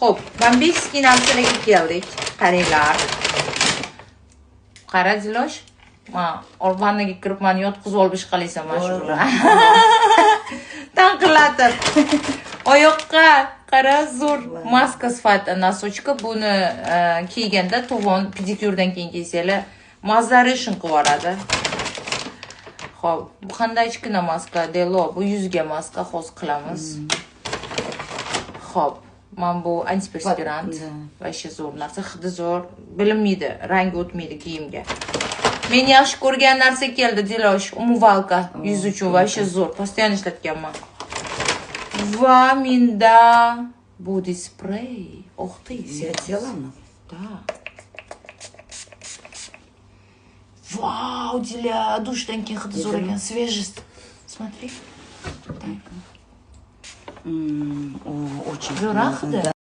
Xo'p, бомбический narsalarga keldik. Qaranglar. Qara, Dilosh. Ma, vannaga kirib mani yotqizib olib ish qilaysan mana shu bilan. Tanqillatib. Oyoqqa qara, zo'r maska sifatida носочка. Buni kiyganda tovon, pedikyurdan keyin kiysanglar, mazlari ishini qilib yuboradi. Xo'p, bu qandaychikina maska, Delo, bu yuzga maska, hozir qilamiz. Xo'p, mana bu antiperspirant. Да. Вообще zo'r narsa, hidi zo'r, bilinmaydi, rangi o'tmaydi kiyimga. Men yaxshi ko'rgan narsa keldi, Dilosh, умывалка yuz uchun вообще zo'r, постоянно ishlatganman. Va menda body spray. Ух ты. Для тела она? Да. Vau, Диля, dushdan keyin hidi zo'r ekan, свежесть. Смотри. О, очень Zo'r, а, hidi? Да.